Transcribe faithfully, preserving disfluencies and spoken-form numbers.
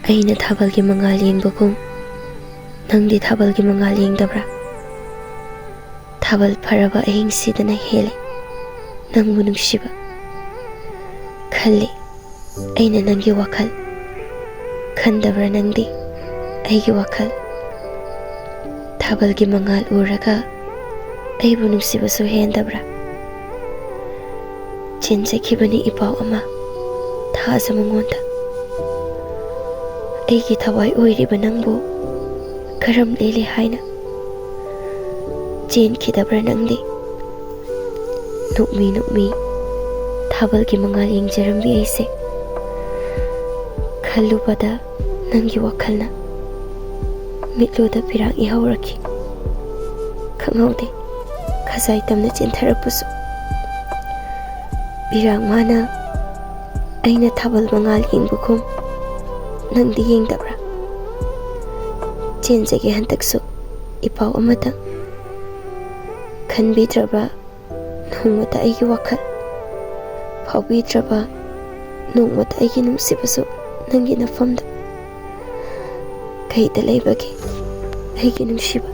ꯑꯩꯅ ꯊꯥꯕꯜꯒꯤ ꯃꯉꯥꯜ ꯌꯦꯡꯕꯒꯨꯝ ꯅꯪꯗꯤ ꯊꯥꯕꯜꯒꯤ ꯃꯉꯥꯜ ꯌꯦꯡꯗꯕ꯭ꯔꯥ? ꯊꯥꯕꯜ ꯐꯔꯕ ꯑꯍꯤꯡꯁꯤꯗꯅ ꯍꯦꯜꯂꯦ ꯅꯪꯕꯨ ꯅꯨꯡꯁꯤꯕ꯫ ꯈꯜꯂꯤ ꯑꯩꯅ ꯅꯪꯒꯤ ꯋꯥꯈꯜ, ꯈꯟꯗꯕ꯭ꯔꯥ ꯅꯪꯗꯤ ꯑꯩꯒꯤ ꯋꯥꯈꯜ? ꯊꯥꯕꯜꯒꯤ ꯃꯉꯥꯜ ꯎꯔꯒ ꯑꯩꯕꯨ ꯅꯨꯡꯁꯤꯕꯁꯨ ꯍꯦꯟꯗꯕ꯭ꯔꯥ? ꯆꯦꯟꯖꯈꯤꯕꯅꯤ ꯏꯄꯥꯎ ꯑꯃ ꯊꯥꯖ ꯃꯉꯣꯟꯗ꯫ ꯑꯩꯒꯤ ꯊꯋꯥꯏ ꯑꯣꯏꯔꯤꯕ ꯅꯪꯕꯨ ꯀꯔꯝ ꯂꯦꯜꯂꯤ ꯍꯥꯏꯅ ꯆꯦꯟꯈꯤꯗꯕ꯭ꯔꯥ ꯅꯪꯗꯤ? ꯅꯨꯛꯃꯤ ꯅꯨꯛꯃꯤ ꯊꯥꯕꯜꯒꯤ ꯃꯉꯥꯜ ꯌꯦꯡꯖꯔꯝꯕꯤ ꯑꯩꯁꯦ꯫ ꯈꯜꯂꯨꯕꯗ ꯅꯪꯒꯤ ꯋꯥꯈꯜꯅ ꯃꯤꯠꯂꯨꯗ ꯄꯤꯔꯥꯡ ꯏꯍꯧꯔꯛꯈꯤ꯫ ꯈꯪꯍꯧꯗꯦ ꯈꯖꯥꯏ ꯇꯝꯅ ꯆꯦꯟꯊꯔꯛꯄꯁꯨ꯫ ꯄꯤꯔꯥꯡ ꯃꯥꯅ ꯑꯩꯅ ꯊꯥꯕꯜ ꯃꯉꯥꯜ ꯌꯦꯡꯕꯒꯨꯝ ꯅꯪꯗꯤ ꯌꯦꯡꯗꯕ꯭ꯔꯥ? ꯆꯦꯟꯖꯒꯦ ꯍꯟꯗꯛꯁꯨ ꯏꯄꯥꯎ ꯑꯃꯇꯪ꯫ ꯈꯟꯕꯤꯗ꯭ꯔꯕ ꯅꯣꯡꯃꯇ ꯑꯩꯒꯤ ꯋꯥꯈꯜ, ꯐꯥꯎꯕꯤꯗ꯭ꯔꯕ ꯅꯣꯡꯃꯇ ꯑꯩꯒꯤ ꯅꯨꯡꯁꯤꯕꯁꯨ ꯅꯪꯒꯤ ꯅꯐꯝꯗ꯫ ꯀꯩꯗ ꯂꯩꯕꯒꯦ ꯑꯩꯒꯤ ꯅꯨꯡꯁꯤꯕ?